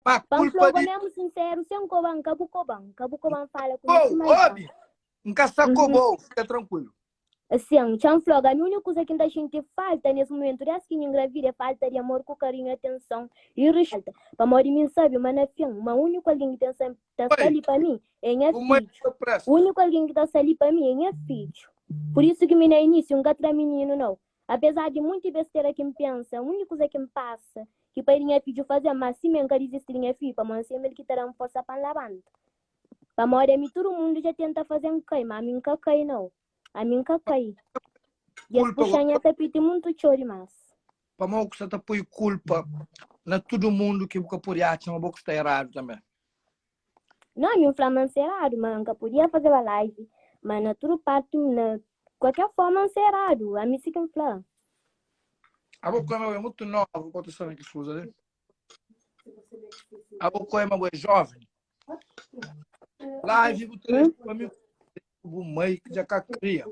Ma Pa N kulpa fla-u di. mésmu sinseru, sen koba-m, ka bu koba-m, ka bu koba-m fala ku mi Bou, sima dja. obi, N ka sta Uhum. kobau, fika trankuilu. Sin, txa-m fla-u, ami úniku kuza ki N ta xinti falta nes mumentu dés ki N ingravida é falta di amor ku karinhu, atenson i ruspetu. Pamodi mi N sabe ma na fin, ma úniku algen ki ten sa ta sta Oi, li pa mi é nha bu mai fidju. ta presta. Úniku algen ki ta sta li pa mi é nha fidju. Pur isu ki mi na inísiu N ka tra mininu nau. Apezar di munti bestera ki N pensa, úniku kuza ki N pasa, ki pai di nha fidju faze-m, má simé N ka dizisti di nha fidju, pamodi N sema el ki ta da-m forsa pa N labanta. Pamodi ami tudu mundu dja tenta faze-m kai, má ami N ka kai nau. Ami N ka kai. Dja es Kulpa puxa-m nha tapeti muntu txeu dimás. Pamodi ku sta ta poi kulpa na tudu mundu ki bu ka pode atxa ma bo ku sta eradu tanbe? Não, ami N fla ma N sta eradu, ma N ka podia fazeba live, ma na tudu parti, na kualker forma N sta eradu, ami si ki N fla. Abo ku ma bo é mutu novu pa ta sta na kes kuza li. Abo ku ma bo é joven. Live bu ta Hum? dexa pa mi ku bu mai ki dja ka kria.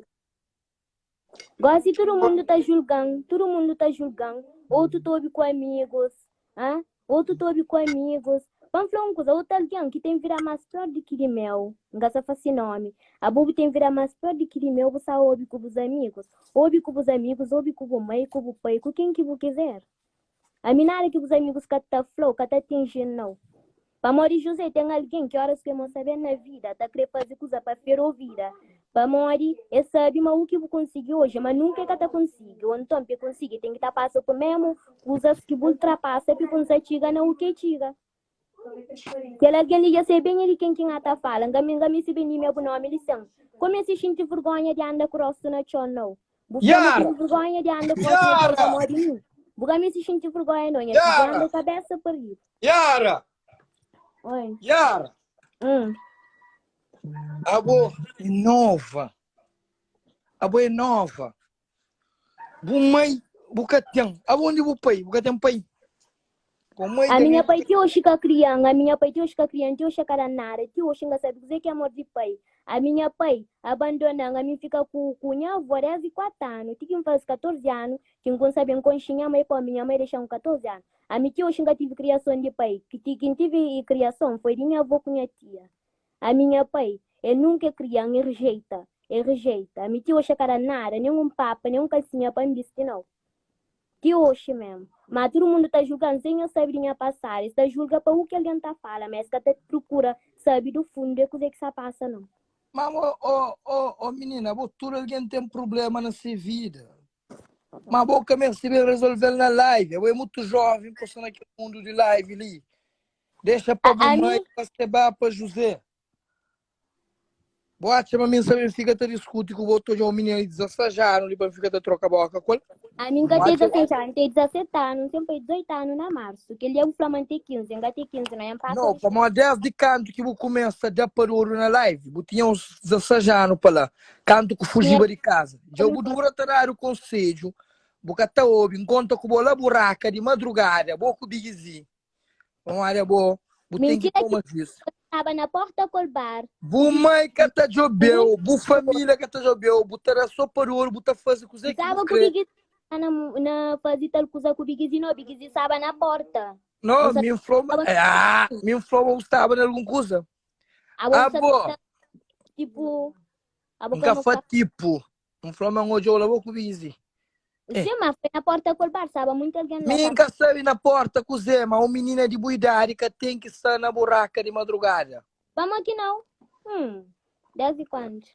Gosi tudu mundu ta julgan, tudu mundu ta julgan, otu ta obi ku amigus, ah, otu ta obi ku amigus. Pa N fla un kuza, otu algen ki ten vida más pior di ki di meu, N ka sa fase nomi, abo bu ten vida más pior di ki di meu, bu sa obi ku bus amigus, obi ku bus amigus, obi ku bu mai, ku bu pai, ku ken ki bu kizer. Ami nada ki bus amigus ka ta fla-u ka ta atinji-m nau. Pamodi José ten algen ki óras ki e mosa ben na vida ta krê faze kuza pa fera-u vida. Pamodi e sabe ma u ki bu konsigi oji ma nunka e ka ta konsigi. Ô nton pa e konsigi e ten ki ta pasa ku mésmu kuzas ki bu ultrapasa pa e kumsa txiga na u ki e txiga. Kel algen li dja sabe ben é di ken ki N ta fala. N ka N ka meste ben limia bu nómi li sen kumesa xinti vergónha di anda ku róstu na txon nau. Bu fla ma Yara! ten vergonha di anda ku rostu na txon Yara! pamodi mi? Bu ka meste xinti vergonha no, nha fidju, Yara! anda kabesa pa riba. Yara! Oi. Yara! Hum. Abo é nova. Abo é nova. Bu mãe, bu ka ten. Abo onde bu pai? Bu ka ten pai? Bu mãe A também minha bu pai ka ti oxi ka krian, a minha pai ti oxi ka krian, ti oxi ka da nada, ti oxi N ka sabe kuzê ki é amor di pai. A minha pai abandonan, ami N fika ku ku nha avó desdi 4 anu, ti ki N faze 14 anu ki N kunsa ben konxe nha mai, pamodi nha mai dexa-m ku 14 anu. Ami ti oxi N ka tive kriason di pai, ki ti ki N tive kriason foi di nha avó ku nha tia. Ami nha pai, el nunka e krian, e rejeita, e rejeita. Ami ti oxi e ka da nada, nen un papa, nen un kalsinha pa N bisti nau. Ti oxi mesmu. Ma tudu mundu ta julga-m sen nhos sabe di nha pasadu. Es ta julga pa u ki algen ta fala, ma es ka ta prokura sabe du fundu é kuzê ki sa pasa nau. Ma bo, o, o, o minina, bo tudu algen ten prublema na se vida. Ma bo ka meste ben resolve-l na live. Abo é mutu joven pa sta na kel mundu di live li. Dexa pa bu Ami, mai, pa Seba, pa José. Bo atxa ma mi N sa ben fika ta diskuti ku bo, ta odja un minina di 16 anu li pa N fika ta troka boka ku el? Ami N ka Bo ten atxa 16 anu, N ten 17 anu, N ten pa 18 anu na marsu. Kel dia bu fla ma N ten 15, N ka ten 15 no, N pasa No, di pamodi desdi kantu ki bu kumesa da padodu na live, bu tinha uns 16 anu pa la, kantu ku Tinha fujiba di kaza. Dja bu dura ta dadu konsedju, bu ka ta obi, N konta ku bo la buraka di madrugada, bo ku Big Z. Pamodi abo, bu ten ki Mentira ki toma juiz. staba na porta kol bar. Bu mai ka ta djobeu, bu família ka ta djobeu, bu ta da so pa duru, bu ta faze kuzê ki bu Staba ku krê. Big Z na, na faze tal kuza ku Big Z, no, Big Z staba na porta. No, N sa mi N flou ma, staba ah, mi N flou ma bu staba na algun kuza. Abo bu sa Abo, ta tipo, abo N ka ka mo fa ka tipo. N fla ma N odja-u la bo ku Bizi. Eh. Sim, ma foi na porta kol bar, staba muita algen la. Mi N ka sabe na porta kuzê, ma un minina di bu idadi ka ten ki sta na buraka di madrugada. Pamo ki nau? Hum, desdi kuandu?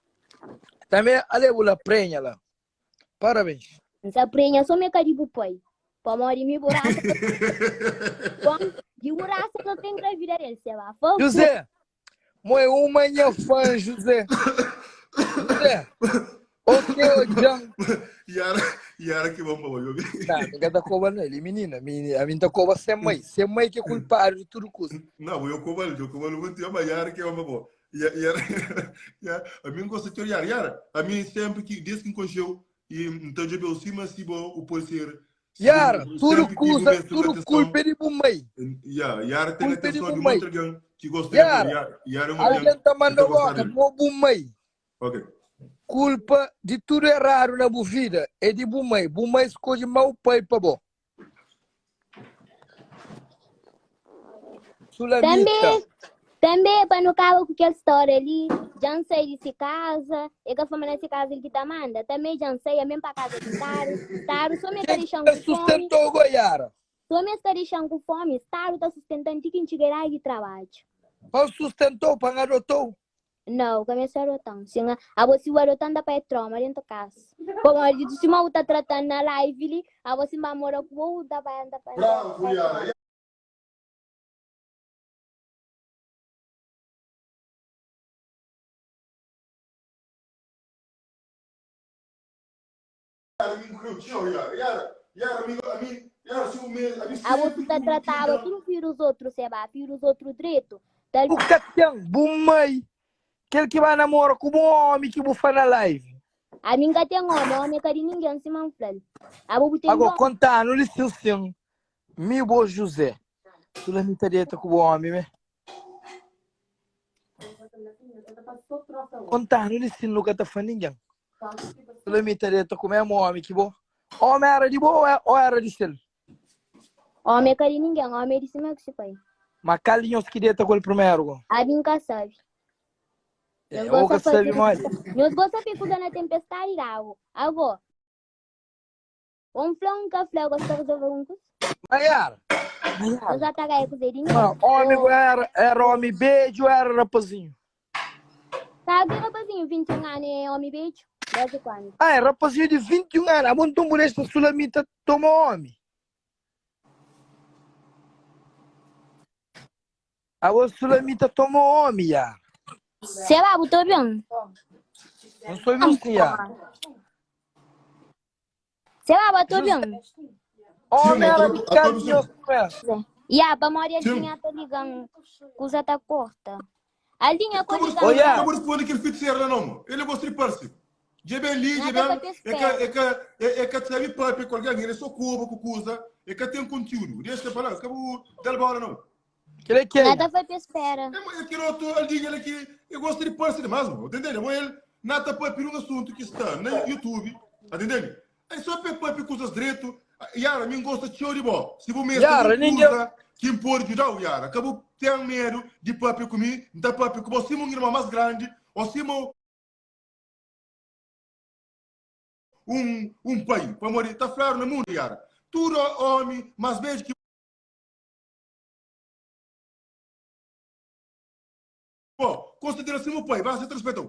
Tanbe, ale bu la prenha la. Parabens. N sa prenha so me ka di bu pai. Pamodi mi bu rasa ka Bom, di bu rasa ka ta engravida del, seba. Favor. José, Mo é uma nha fã, José. José, ok, odjan. Yara, Yara ki bom pa bo, jobi. Não, mi ka ta koba nel, e menina, mi, a mim ta koba sem mãe. Sem mãe que é culpado de tudo coisa. Não, eu koba, eu koba muito, mas Yara que bom pa bo. Yara, Yara, a mim gosta de Yara, Yara, a mim sempre que, desde que conheceu, e então já viu, cima se bo, o pode ser Yara, tudu kuza, tudu kulpa é di bu mai. Kulpa é di bu mai. Yara, algen ta manda boka, mo bu mai. Kulpa di tudu eradu na bu vida é di bu mai. Bu mai skodje mau pai pa bo. Sulamita. Tanbê, tanbê pa nu kaba ku kel stória li, dja N sai di se kaza, e ka fla ma na se kaza el ki ta manda, tanbê dja N sai amén pa kaza di Taru, Taru sô mi e ka Ken ki dexa-m ta ku fómi, sustentou go, Yara? sô mi es ka dexa-m ku fómi, Taru ta sustenta-m ti ki N txiga idadi di trabadju. Pa N sustentou, pa N adotou? Nau, ka meste adotan. Sin abo si bu adotan da pa e trauma dentu kasa. Pamodi sima bu ta tratan na live li, abo si N ba mora ku bo, bu ta bai ta bai Bravo, Yara. Yara, mi kreu txeu, Yara. Yara, Yara, mi, ami, Yara, si bu me, ami Abo sempri si ta ku trataba tinha. tudu fidjus otru seba, fidjus otru dretu. Tal Bu ka ten bu mai, kel ki ba namora ku bu omi ki bu fla na live. Ami N ka ten omi, omi é ka di ningen sima N fla-l. Abo bu ten Ago, di omi? kontanu li sin sin, mi bo José, Sulamita deta ku bu omi me? Kontanu li sin nu ka ta fla ningen. Sulamita deta ku memu omi ki bo. Omi era di bo o era di sel? Omi é ka di ningen, omi é di si mai ku si pai. Ma kal di nhos ki deta ku el primeru go? Abi N ka sabi. É, Nhos o gosta ka sabi faze modi. Nhos gosta pe kuza na tempestadi d'agu. Ago, O N fla o N ka fla, gosi ta rezolve algun kuza? Maiara, Nhos Maiara. já ta ganha kuze di Ma nhos? omi O era, era omi bedju ou era rapazinhu? Sabe ki rapazinhu 21 anu é omi bedju? Desdi kuandu? Ah, é rapazinhu di 21 anu. Abo nton bu dexa Sulamita toma omi? Abo Sulamita toma omi, Yara. Seba, bu ta obi-m? N sta obi-u sin, Yara. Seba, bu ta José, obi-m? omi Sim, era di ato, kal ato di sim. nhos promesa? Ya, pamodi Sim. Aldinha ta liga-m, kuza ta korta. Aldinha ko Kabu liga-m Ô, responde, Yara, kabu responde kel fitiseru la não. Ele gosta de parse. Dje ben li, Nha dje ta ben, papia é ka, spera. é ka, é, é ka sabe papia ku alguém, ele só koba ku kuza, é ka tem conteúdo. Deixa pra lá, kabu dal bola não. kel é Nha kenha? ta papia spera. É, é aquele outro Aldinha ali que eu gosto de parse demais, mano. Entendeu? Bom, ele nata papia de um assunto que está no YouTube, entendeu? É só pe papia coisas direito. Yara, mim gosta de de bom. Se você Yara, algum ninguém. coisa que pode ajudar o Yara, acabou tem medo de papia comigo, não tá papia com você, um irmão mais grande, ou se um pai, para morrer, tá claro no mundo, Yara. Tudo homem, mais beijo que Bom, considera assim o pai, basta te respeitar.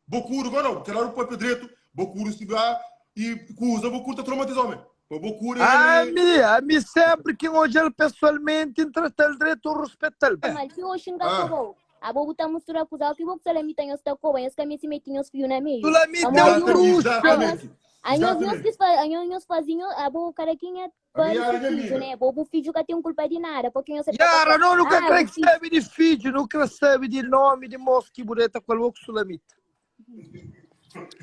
Bocuro, agora não, quero o pai direito, Bocuro se vai e cusa, Bocuro tá traumatizado, homem. Pô, Bocuro A é. mi, a mi sempre que hoje ele pessoalmente trata ele direito, eu respeito ele. Mal ti oxi N ka Ah, kobau. Abo bu ta mistura kuza ki bo ku Sulamita nhos ta koba, nhos ka meste mete nhos fiu na meiu. Sulamita é um Pamodi bruxa. anhos, Exatamente, anhos nhos exatamente. kis fa, anhos nhos faze nho, abo kada kenha A pari minha se era minha fidju, amiga. né? Bo bu fidju ka ten kulpa di nada, porque nhos ta Yara, fla, não, nunca ah, creio bu que fidju. sabe de filho, nunca sabe de nome de moço que bonita com o Sulamita.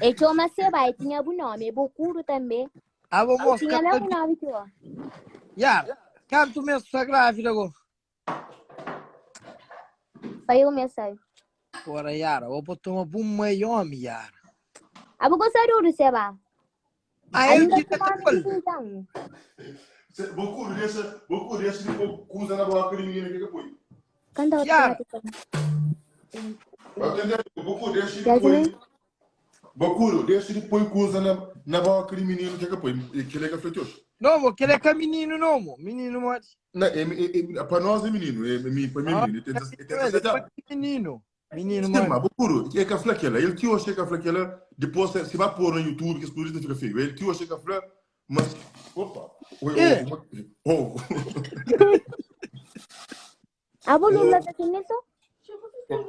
E txoma Seba, e tinha bu nome, e Bokuro também. Ah, bom E moço, tinha mesmo nome que eu. Yara, canto mesmo está grávida agora. Foi o meu sabe. Ora, Yara, eu vou tomar bom meio homem, Yara. A bu gosta duro, Seba. Ah, ele Ainda que com tá nome com de ele. 20 anos. Bocuro, deixa, Bocuro, deixa de pôr coisa na boca de menina que que põe. Canta outra Yara, coisa. Entendeu? Bocuro, deixa de Jasmine? pôr. Bocuro, deixa de pôr coisa na, na boca de menino que que põe. E que ele é que foi hoje. não, mo, que ele é que é menino, não, mo. Menino, mo. Não, é, é, é, para nós é menino, é, é, para mim é Ah, menino, ele tem ele 17 é anos. menino. Menino, Sim, mano. mas Bocuro, é que a aquela, ele que hoje é que aquela, depois se vai pôr no YouTube, que as coisas fica feio. Ele que hoje é que a mas, opa, oi, É. ovo, ovo. A bu Lula tá tem isso?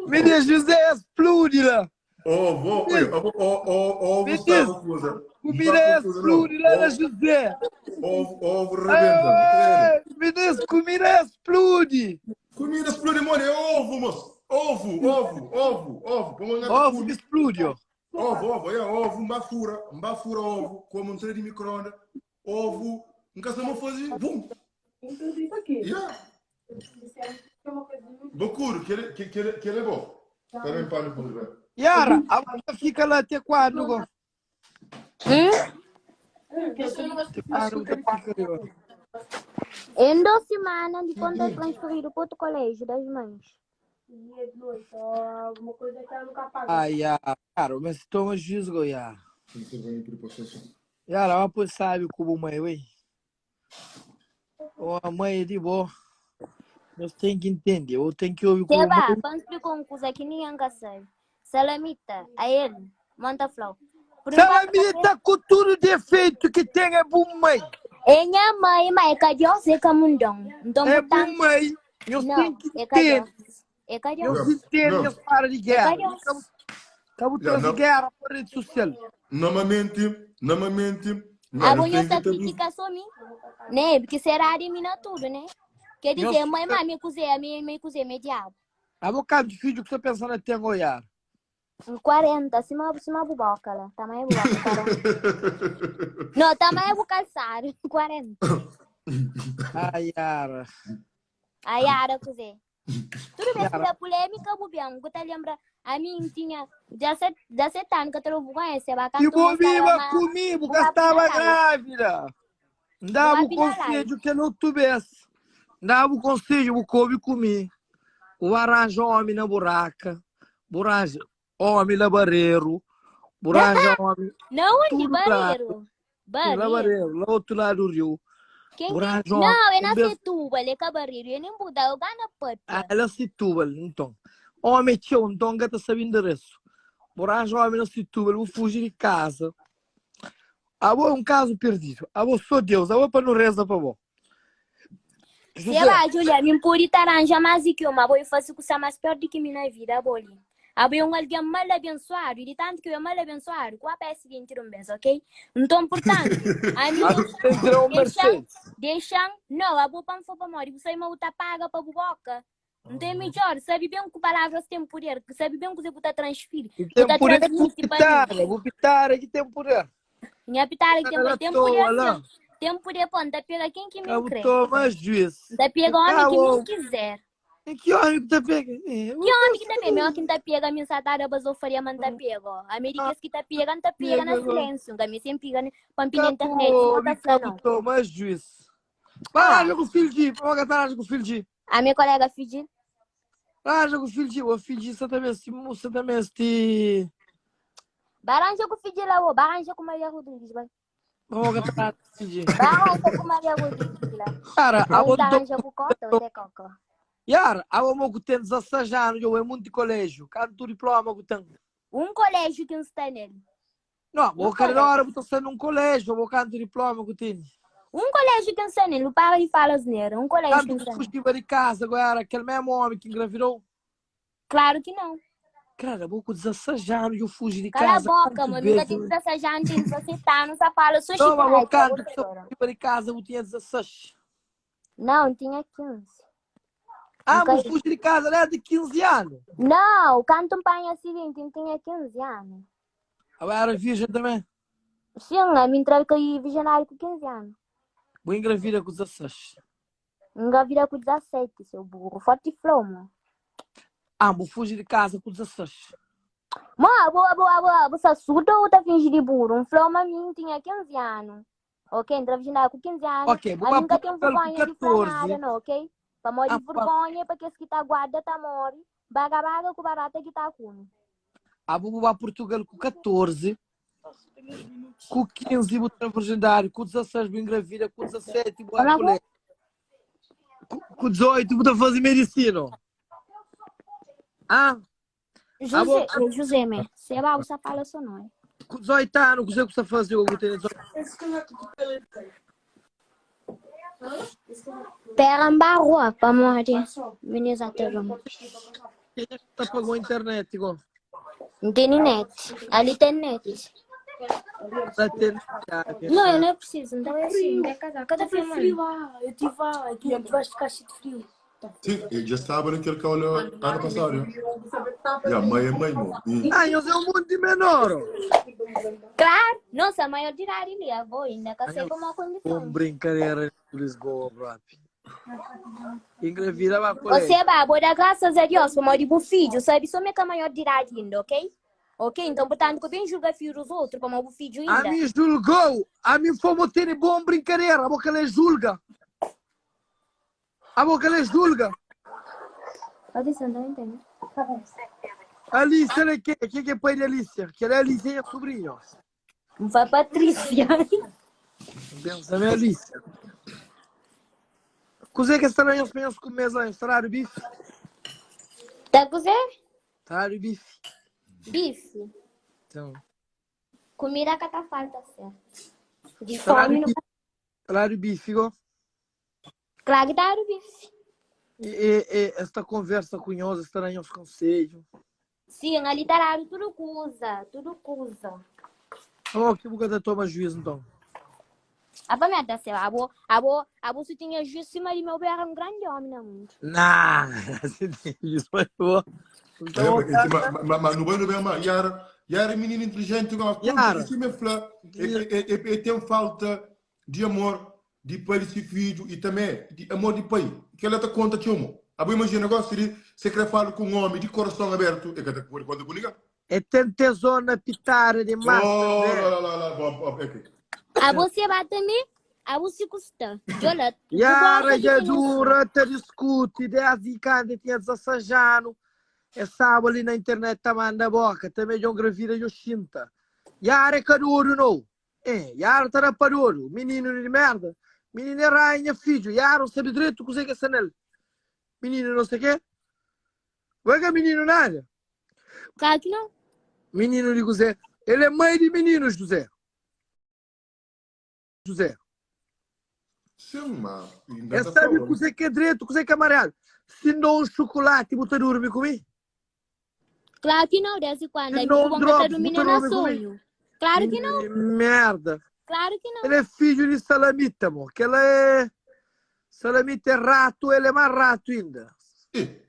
Me diz, José, explode lá. Ovo, Me diz, ovo, ovo me diz, estava coisa. comida explode lá na José. Ovo, ovo rebenta. Ei, me diz, comida explode. Comida explode, mano, é ovo, moço. Ovo, ovo, ovo, ovo. Vamos lá, Ovo que explode, ó. Ovo, ovo, é ovo, mbafura, mbafura ovo, como um trem de micro-ondas, ovo, nunca sabemos fazer, bum. Yeah. Bocuro, que ele, que, que ele, que ele é bom. Também para no fundo, velho. Yara, a boca fica lá até quando? go? Hum? Até quando fica ali, ó? Em 2 simana di konta el transferidu pa otu koléjiu das mães. Ah, ya, claro, mas toma juiz go ya. Ya, lá pois sabe com o mãe, ué. Ou a mãe é de boa. Nós tem que entender, ou tem que ouvir com Seba, mãe. pa N splika un kuza ki ningen ka sabe. Salamita, a el, monta flau. Por enquanto, ka Salamita com tudo defeito que tem é bom mãe. É nha mãe, ma é ka Deus, é ka mundon. Nton, É bu bom tantu. mãe. Nós tem Não, que é ka entender. Deus. É ka Deus. Nós entende, Não. nós para de É ka guerra. Deus. Acabou Já, trazer não. guerra para rede social. Normalmente, normalmente, não, A nós bonha tem ta que ter critica só mim, né? Porque será de mim na tudo, né? Quer Nós dizer, mãe, mãe, me cozinha, me, me cozinha, me diabo. A boca de filho que você pensa na tem olhar. 40, acima, acima do boca lá. Tamanho do boca, 40. Não, tamanho do calçado, 40. Ai, Yara. A Yara, cozer. Tudo bem, Yara. se da polêmica, bu bem, que tá lembra, a mim tinha 17, 17 anos que eu tô com esse, E bacana, vou viva ma, comigo, bu que vai estava na live. grávida. Dava Bu o vai na live. conselho que não tivesse. Dava o conselho, o couve comi. O arranjo homem na buraca. Buranja, homem na barreiro. Buranja homem. Não, onde Tudo lá. barreiro? Lá Barreiro. barreiro, lá outro lado do rio. Quem que... Buranja Não, homem. é na Um beijo. Setúbal, é que barreiro. Eu nem vou dar, eu ganho Ah, papia. ela Setúbal, então. Homem tio, então gata sabe endereço. Buranja homem na Setúbal, vou fugir de casa. Ah, bom, é um caso perdido. Ah, bom, sou Deus. Ah, bom, para não reza para bom. Sei José, lá, Julia, me puri taranja mais que uma, vou fazer com mais pior do que minha vida, boli. Ah, bom, um alguém mal abençoado, e de tanto que eu é mal abençoado, com a peça de um beijo, ok? Então, portanto, a mim ah, deixam, tem que tirar um deixam, Mercedes. deixam, não, a boa pão foi para morrer, você me uta paga para boca. Então é melhor, sabe bem que palavras têm poder, que sabe bem que você pode transferir, E que tem tá poder transmite para mim. pitar, vou pitar aqui tem poder. Minha pitada que tem Ela poder, tem poder toa lá. sim. Tem poder, pô, tá pega quem que me Cabo crê. toma juiz. Tá pega homem que me Cabo, quiser. e que homem que tá pega? É, Que homem que tá pega? Meu que tá pega, minha satada, basofaria, man tá pega. ó. América que tá pega, tá pega na Pega, silêncio. Nga me sempre pega, pampina na internet, não Cabo, tá falando, cabo não. toma juiz. Ah, Vai com o filho de, vamos catar com o filho de. a minha colega Fidi, Raja com o filho de, o filho de Santa Messi, Santa Messi. baranja com Fidi lá, ô, baranja com Maria Rodrigues, vai. Vamos catar com o filho de. Baranja com Maria Rodrigues lá. Cara, a Ou vou taranja com cota, ou até coca. Yara, a vou que tem 16 anos, eu é muito de colégio. Canto diploma que tem. Um colégio que não está nele. Não, vou Um cada colégio. hora vou estar num colégio, vou canto diploma que tem. Um colégio que não está nele. O para e fala asneira. Um colégio que Tanto não que está nele. fugiu de casa agora, aquele mesmo homem que engravidou. Claro que não. Cara, vou com 16 anos eu fugi de Cala a casa. boca, Quanto mano. Nunca vezes? tem 16 anos, tem 17 anos, só fala, eu sou Não, mas vou chiclete, eu canto vou que eu agora. fugi de casa, eu tinha 16. Não, tinha 15. Ah, Nunca... vou fugir de casa, era de 15 anos. Não, canto um pai seguinte, tinha 15 anos. Eu era virgem também. Sim, a mim entrei com visionário com 15 anos. Vou engravida com 16. Engravida com 17, seu burro. Forte flow, mano. Ah, vou fugir de casa com 16. Mano, boa, boa, boa. Você surda ou tá fingindo de burro? Um flow, mas mim tinha 15 anos. Ok, entrei virginário com 15 anos. Ok, vou A para mim nunca tem Portugal com vergonha de falar nada, 14. não, ok? Pra morrer Ah, de pá. vergonha, porque esse que tá guarda tá morre. Baga, baga com barata que tá com. Ah, vou para Portugal com 14. Com 15 vou para virgindade, com 16 vou engravida, com 17 vou à Olá, colégio. Com 18 vou fazer medicina. Ah, ah, vou, José, eh, José, me. Você vai usar fala só não. com 18 anos, o que você fazer? Eu vou ter 18. Pera rua pra morrer. Menina até Quem é que tá pagou a internet, igual? Não tem net. Ali tem net. Tá tendo. Ah, Não, eu não preciso. Não é assim. Não quer casar. Cadê Tá filmando? frio lá, eu tive lá, aqui debaixo de caixa de frio. Sim, ele já estava naquele que olhou ano passado. né? E a mãe é mãe, mano. E Ah, eu sou um monte de menor. Claro. Nossa, maior de idade ali. Eu vou ainda. Casei com uma Com condição. brincadeira de Lisboa, bro. Engravida vai colégio. Você vai, vou dar graças a Deus, por morrer pro filho, sabe? Só me que é maior de idade ainda, ok? Ok? Então, portanto, que eu bem julga filho dos outros, para morrer pro filho A ainda. mim julgou. A mim fomos ter bom brincadeira, porque ela julga. Abo kel é julga. Alicia é ke? Ke ke pai de Alicia? Kel é Alicia é nha sobrinho. Vai Patrícia. Pensa na Alicia. Kuzê que está na nhos penhos com mesa lá? Está bife? Tá kuzê? Tá bife. Bife. Então. Comida que tá falta, certo? De fome não. Claro bife, go. Claro que tá bife. E, e, e esta conversa com nós, está na nhos conselho. Sim, ali tá dado tudo coisa, tudo coisa. Oh, que buca tá toma juízo então. A pa merda, seu, abo, abo, abo se tinha juízo, se mas meu era um grande homem no mundo. Nah, se tem juízo, mas vou. Então, mas, mas no bem, no bem, mas Yara, Yara é menina inteligente, gosto. Yara. Se me fala, é, é, é, tem falta de amor de pai de seu filho e também de amor de pai. Que ela te conta te amo. Abo imagina agora se você quer falar com um homem de coração aberto, é que te pode conta com ninguém. É tem tesona pitada de massa. Oh, lá, lá, lá, lá, bom, bom, ok. A você bate me, a você custa. Jola, Yara já dura, te discute, desde quando tinha 16 anos. É sábado ali na internet, tá manda boca, também de um gravida de xinta. Yara é caduro, não. É, Yara tá na paduro, menino de merda. Menino é rainha, filho. Yara não sabe direito o que é sanel. Menino não sei o quê. Vai que é menino nada. Claro que não. Menino de José. Ele é mãe de meninos, José. José. Sim, mas... Ele sabe o que é direito, o que é amarelo. Se não um chocolate, botar dormir comigo. Claro que não, desde quando? Se É não bom drops, que tá dormindo botar na dormir comigo. sonho. Claro que não, Merda. claro que não. Ele é filho de Salamita, amor. Que ela é. Salamita é rato, ele é mais rato ainda. Ih,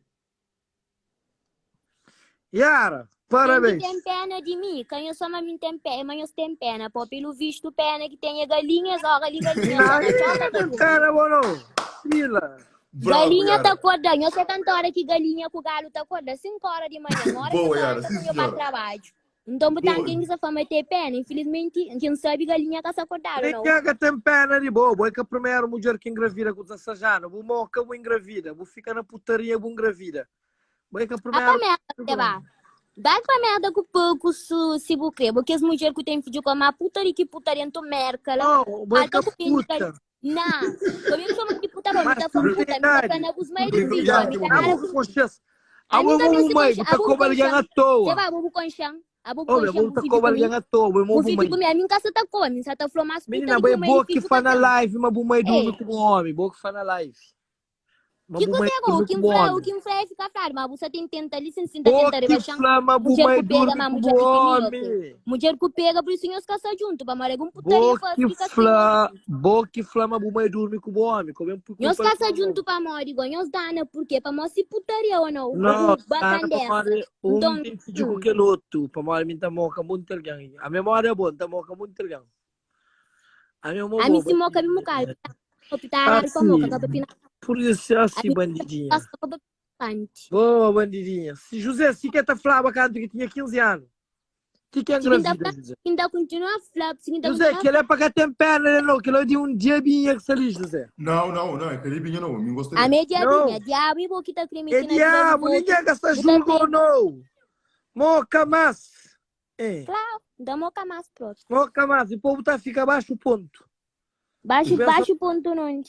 Yara, parabéns. Quem tem pena de mim, quem eu sou, mas mim tem pena, mas eu tem pena. Pô, pelo visto, pena que tem galinhas, ó, galinha, galinha, Não, só na chota, não tem galinha. pena, mano. Fila. bravo, Galinha Yara. tá acordando, eu sei tanta hora que galinha com galo tá acordando, 5 horas de manhã, uma hora Boa, que Yara, tá sim, com para senhora. trabalho. Então, botar Boa. quem quiser fama ter pena, infelizmente, quem sabe galinha que se acordaram, não. Ninguém que tem pena de bobo. É que a primeira mulher que engravida com 16 anos, vou moca, vou engravida. Vou ficar na putaria, vou engravida. É que a A primeira. pra merda, você vai. Vai pra merda com pouco se, se você porque as mulheres que têm filho com uma putaria que putaria, então merca lá. Não, vou Ah, que tô com pena de puta. Não, comigo chama de puta, mas Mas tá falando puta, me tá verdade. falando os mães de filho, Obrigado, me meu tá A amigo. boca com chance. A A mim também boca se mãe, concha- tá a boca com alguém com à toa. Você vai, bobo conchão. A bobo Olha, conchão, vou tá filho com comigo. alguém à toa, meu O filho mãe. comigo, a minha casa tá com, a minha tá falando mais puta Menina, de boa que mãe boa de que filho faz na tá live, mas boa mãe dorme Ei. com um homem. Boa que faz na live. Mas Que boa mãe coisa é o dorme que com um fala, o homem. que fala fica claro, mas você tem tenta ali, sem tenta Boa tenta que rebaixar. fala, mas boa Mulher mãe que pega, dorme mas com mulher um que tem homem. Mulher que pega, por isso nós casa junto, para morar com putaria, Boa faz que fica sem. fla, boa que fla, mas boa mãe dorme com o homem. Como é por Nós culpa casa do junto para morar, igual nós dana, porque para mostrar se putaria ou não, Não, o bacana dessa. um Então, tem filho com aquele outro. Para morar, mim tá moca muito alguém. A memória é boa, tá moca muito alguém. A memória A é mim boa. se moca, me moca. Optar Ah, para moca, sim. para pina, Por isso é assim, A mim- bandidinha. passa para picante. Boa, bandidinha. Se José, se quer tá falava quando que tinha 15 anos. Que que é Se ainda engravida, José? Ainda continua a flap, se ainda José, continua que ele é para cá tem perna, não, que ele é de um diabinha que se ali, José. Não, não, não, é caribinha não, me gosta A dele. media Não. binha, diabo e boquita crime É diabo, ninguém que se julgou, não. Moca mas. É. Dá moca mais próximo. Moca mas. E o povo tá fica abaixo o ponto. Baixo, Pensa- baixo ponto não.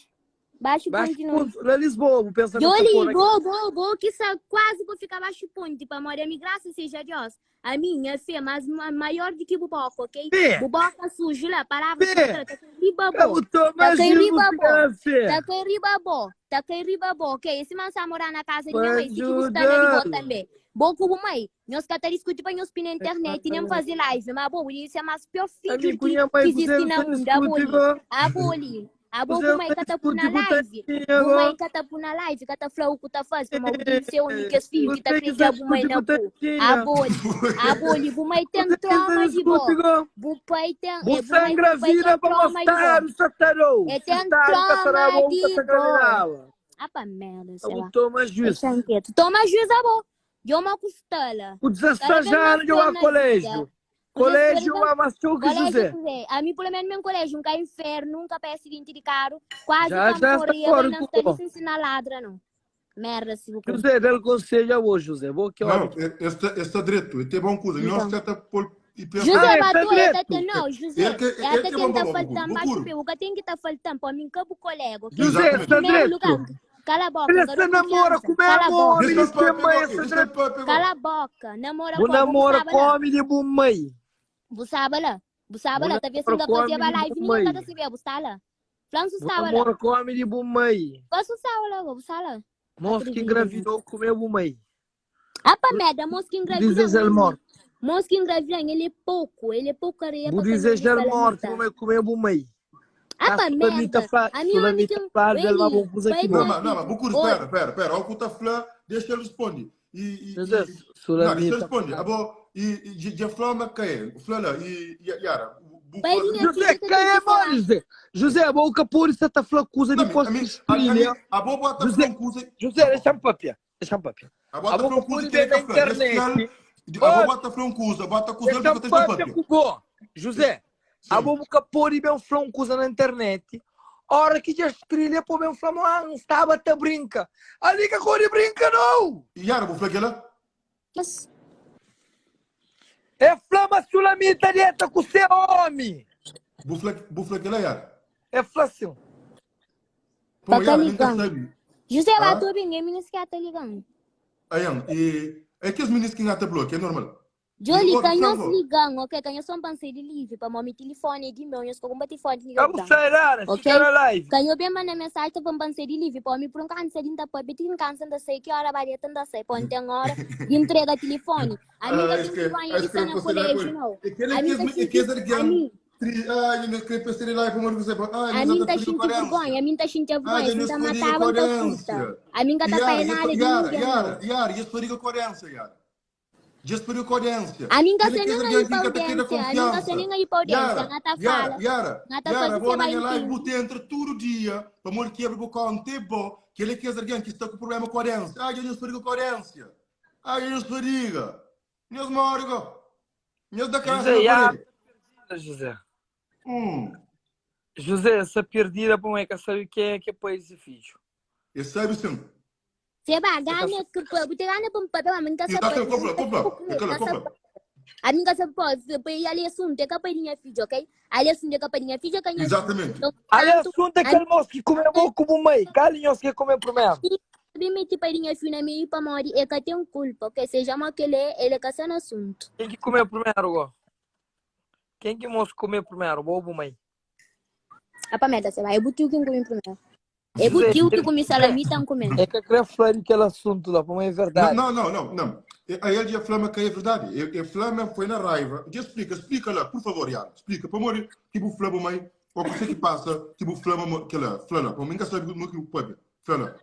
Baixo Baixo ponto não. ponto. Lá em Lisboa, pensa nessa Joli, porra aqui. boa, boa, boa, que sa, quase vou ficar baixo ponto para morar. Me graça seja Deus. A minha fé, mas maior do que buboca, ok? Fé. Buboca sujo lá, palavra Fé. suja, tá com riba Eu bo. tô Tá com riba bo. imagino fé. Tá com riba bo. Tá com riba bo, ok? Esse mansa morar na casa de minha mãe, se que Ajuda. gostar na riba também. Bom como mãe, nós que discute para nós na internet, nem fazer live, mas bom, isso é mais pior A filho minha que, cunha mãe, que você existe na não mundo, a discute, boli. go. A boli. A Você boa não mãe que tá discute na com live. tadinha, Bu mãe go. que tá na live, que tá falando o que tá fazendo, mas o que seu único filho que tá Você que crescendo a mãe discute na com bu. tadinha. A boli, a boli, bu mãe tem Você que trauma de bo. discute, go. Bu pai tem, é, bu Você mãe, bu pai engravida tem para trauma de mostrar bo. o satarou. É, tem Sentado, trauma de você bo. engravidava. Ah, pá, merda, sei Eu lá. toma juízo. Deixa quieto. Toma juízo, bo. De uma costela. O Cada 16 vez mais anos eu pior ao na colégio. vida. Colégio é mais txeu que Colégio José. José. A mim, pelo menos, meu colégio, nunca inferno, nunca pa acidente de carro, quase Já, que já está morrer, fora não com está o. ali sem ensinar ladra, não. Merda, se você. José, dá conselho a você, José. Vou que Não, olha. está direto, ele tem bom coisa. E nós Então. tenta pôr e pensa. José Ah, está bateu, ele tá direto. tendo, não, José, Ele que- ele ele tá que tendo mandou tá logo, faltando, mas Bukuro. o que tem que tá faltando para mim, que o colega, ok? José, Exatamente. está Primeiro direto. lugar, cala a boca, Ele garoto se namora confiança, com cala a meu boca, homem, Deixa ele o tem papo mãe, agora, essa deixa o direto. papo agora. cala a boca, namora Vou com namora você com lá, homem de bom mãe. você sabe lá, você sabe Vou lá, talvez namora não com fazia homem de live, bom ninguém mãe. tá sabendo, você tá lá. Flanso Vou estava lá. namora com homem de bom mãe. Você sabe lá, você lá. Moço que Atrevido. engravidou com meu bom mãe. Ah, pa merda, moço que engravida. Deseja morte. Moço que engravida, ele é pouco, ele é pouco areia Vou pra desejar comer morte, salamita. como é comer bom mãe. Ah, pa Sulamita merda. fala, A minha Sulamita amiga, fala, dela Eli, bom coisa vai aqui. Não, dar- mas, não, mas Bukuro, Oi. espera, espera, espera. O que tá falando, deixa ele responder. E, e, José, e, não, deixa ele Sulamita. responder. Abo, e, e, já falou, mas quem? Fala lá, e, e, Yara, bu- Pai, minha José, filha, quem é mano, José? José, a boca pura está tá falando coisa Não, depois a mim, que a, a, mim, trilha. a boa bota José, falando coisa, José, deixa-me papiar. Deixa-me papiar. a bota A boca falando pura coisa que ele vem tá na falando. internet. A boa bota falando coisa, bota coisa Deixa-me porque tá papiar com o bom. José, a boca pura bem falando coisa na internet. Hora que já trilha, pô, bem falando, ah, não estava até brinca. Ali que a cor brinca, não! Yara, vou falar aquela? Mas, É flama sulamita dieta com seu homem! Vou falar, vou falar aquela, Yara. É flação. Pô, Tá Yara, nunca ligando. sabe. José, Ah? bateu bem, a minha sequer tá ligando. Ayan, e é que os meninos que ngata bloco, é normal. Jolie, E, canhão Franco, se ligando, ok? Canhão só um panceiro livre para meu telefone de meu, eu estou com o telefone de Vamos ligado. sair, Ara, Ok? fica na live. Canhão bem manda mensagem para um panceiro livre, para mim por um canto de tá para pedir um canto da sei que hora vai tanta sei, para tem hora de entrega telefone. A mim Ah, tá acho que tem vergonha de acho que estar eu na posso lá colégio, com não. ele. Aquele A mim tá que é que sentindo, a é mim, Ah, eu não queria pensar lá como você ah, a eu mim já tá tô sentindo coerência. vergonha, a mim tá sentindo Ah, vergonha, eu se não tá escolhi matava, tá furta. coerência. A mim tá Yara, nada de Yara, ninguém, não. Yara, Yara, isso foi coerência, Yara. Just por coerência. A mim tá Ele sem quer nem alguém aí que pra tá querendo audiência, a mim tá sem confiança. nem aí pra audiência, Yara, nata Yara, fala, Yara, nata Yara, faz vou você na vai minha live, entender. você entra todo dia, para morrer quebra o conte bom, que ele quer alguém que está com problema com coerência. Ah, eu não sou coerência. Ah, eu não sou diga. Meus morgo. Meus da casa José, na Yara, parede. José. Hum. José, essa perdida para mãe que sabe quem é que é pai desse filho. Eu sabe sim. Você vai ganhar que você ganha para um papel, a mim tá E tá sabe, compra, compra. Aquela compra. a mim tá sabe, pô, e ali assunto é capaz de minha filha, ok? Ali assunto é capaz de minha filha, que minha filha. Exatamente. Então, Ali tanto, assunto é aquele moço que comeu pouco com mãe. Calinhos que comeu primeiro. bem meti para minha filha na minha para morrer, é que tem culpa, ok? Seja mal que ele é, ele é que está no assunto. Quem que comeu primeiro, go? Quem que moço comeu primeiro, bobo mãe? A pa merda, você vai, é butiu quem come primeiro. É José, butiu que come salami, tá comendo. é que eu queria falar daquele assunto lá, para mãe é verdade. Não, não, não, não. Aí ele já flama que é verdade. E flama foi na raiva. Já explica, explica lá, por favor, Yara. Explica. Para morrer, tipo flama mãe, ou que sei que passa, tipo flama, que lá, flama. Para mim, sabe o que o pode. Flama.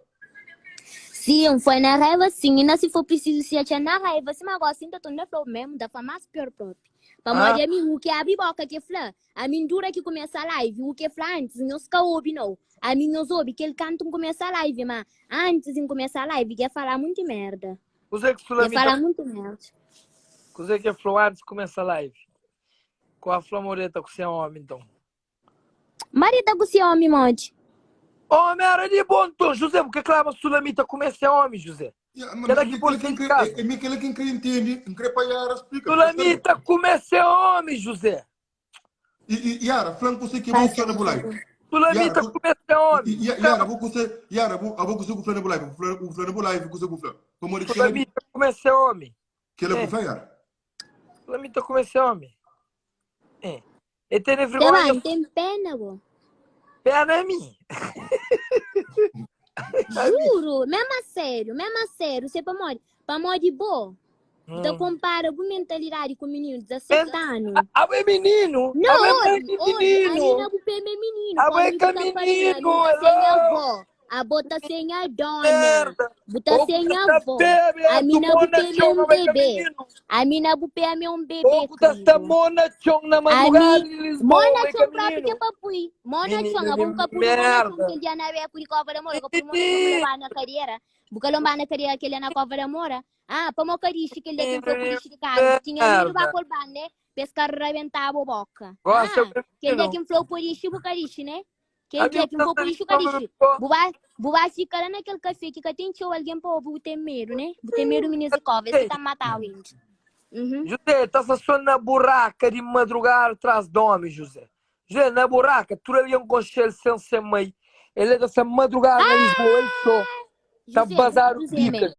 Sim, foi na raiva, sim. E não se for preciso se achar na raiva, se mas agora sinto tô na flor mesmo, da forma mais pior próprio. Para Ah, morrer a mim, o que abre boca que flã, a mim dura que começa a live, o que flã antes, não se ouve não. A mim não ouve que ele canta começa a live, mas antes de começar a live, quer falar muito merda. José que Quer Sulamita, falar muito merda. José que falou antes de começar a live. Com a Flamoreta com seu homem, então. Marita com seu homem, monte. Homem era de bom tom, José, porque clama Sulamita começa homem, José. Aquela que pôs em casa. É aquele que não entende, não quer para Yara, explica. porque sabe. Sulamita começa homem, José. E, e Yara, falando com você que vou falar por live. Sulamita Yara, começa homem. Yara, vou com você, Yara, vou, vou com você com o Flamengo live, o Flamengo live, com você com o Flamengo. Como ele que ele Sulamita começa homem. que ele É. com o Yara. Sulamita começa homem. É. E tem Tem, vergonha, tem pena, bo. pena é minha. Juro, mesmo a sério, mesmo a sério, você para morrer, para morrer de boa. Então Hum. compara a mentalidade com o menino de 17 anos. Ah, é menino! Não, Ah, é olha, olha, ali menino! não é menino. Ah, Quando é me tá falando, menino, ali tá sem hello! avó. A bota sem a dona. Merda! Bota Ô, sem tá avó. bebe, A mina tu bupê mona é chão, um não vai bebê. menino. A mina bupê é um bebê, Ô, tá querido. mona chão na A madrugada mim, de Lisboa, mona vai chão próprio que menino. é papui. Mona chão, Menino a de boca por mona chão merda. que ele na beca de cova da mora, que por mona chão Menino levar na carreira. Buca lomba na carreira que ele é na cova da mora. Ah, para mo cariche que ele é que foi por de carro. Tinha ido merda. para colbar, né? Pa es ka rabenta bo boka. Gosta Ah, kel dia ki N fla-u pode ixi, bu ka dixi, né? Kel dia ki N fla-u pode ixi, bu ka dixi. Bu ba, bu ba fika la na kel kafé ki ka ten txeu algen pa obi, bu ten medu, né? Bu ten medu minis di kova, es ki ta mata-u inda. Uhum. José, ta sta so na buraka di madrugada tras di omi, José. José, na buraka, tudu algen konxe-l sen se mai. El ta sta madrugada na Lisboa, el so, ta José, bazadu José, bika.